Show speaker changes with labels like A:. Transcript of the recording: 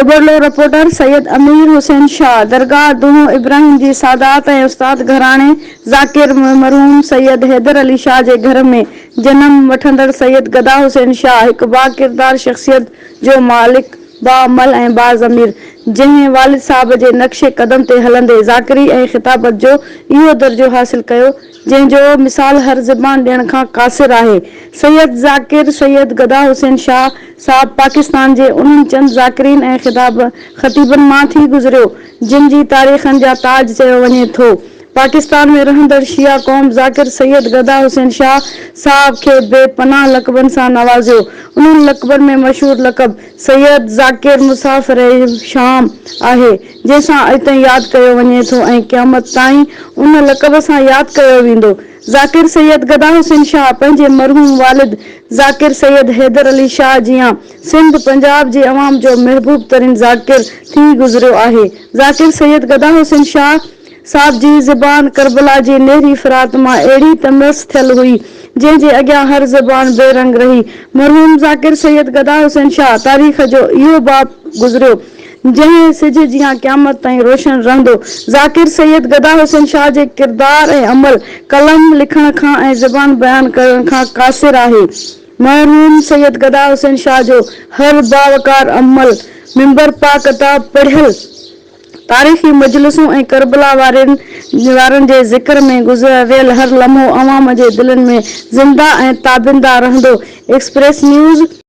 A: Babarloi, reporter, Syed امير حسين شاهه، درگاهه دونهون ابراهيم جي سادات ۽ استاد گهراڻي ذاڪر مرحوم سيد حيدر علي شاهه جي گهر ۾ جنم وٺندڙ سيد گدا حسين شاهه هڪ باڪردار شخصيت جو مالڪ، باعمل ۽ باضمير، جنهن والد صاحب جي نقش قدم تي هلندي ذاڪري ۽ خطابت جو اهو درجو حاصل ڪيو، جنهن جو مثال هر زبان ڏيڻ کان قاصر آهي. سيد ذاڪر سيد گدا حسين شاهه صاحب پاڪستان جي انهن چند ذاڪرين ۽ خطيبن مان ٿي گذريو، جن جي تاريخن جا تاج چيو وڃي ٿو. پاڪستان ۾ رهندڙ شيعه قوم ذاڪر سيد گدا حسين شاهه صاحب کي بي پناهه لقبن سان نوازيو. انهن لقبن ۾ مشهور لقب سيد ذاڪر مسافر شام آهي، جنهن سان اڄ تائين ياد ڪيو وڃي ٿو ۽ قيامت تائين ان لقب سان ياد ڪيو ويندو. ذاڪر سيد گدا حسين شاهه پنهنجي مرحوم والد ذاڪر سيد حيدر علي شاهه جيان سنڌ، پنجاب جي عوام جو محبوب ترين ذاڪر ٿي گذريو آهي. ذاڪر سيد گدا حسين شاهه صاحب جي زبان ڪربلا جي نهري فرات مان اهڙي ته مس ٿيل هئي، جنهن جي اڳيان هر زبان بي رنگ رهي. مرحوم ذاڪر سيد گدا حسين شاهه تاريخ جو اهو باب گذريو، جنهن سج جيان قيامت تائين روشن رهندو. ذاڪر سيد گدا حسين شاهه جي ڪردار ۽ عمل، قلم لکڻ کان ۽ زبان بيان ڪرڻ کان قاصر آهي. مرحوم سيد گدا حسين شاهه جو هر باوقار عمل، منبر پاڪ تان پڙهيل تاريخي مجلسون ۽ ڪربلا وارن وارن جي ذڪر ۾ گذريل هر لمحو عوام جي دلين ۾ زنده ۽ تابنده رهندو. Express news.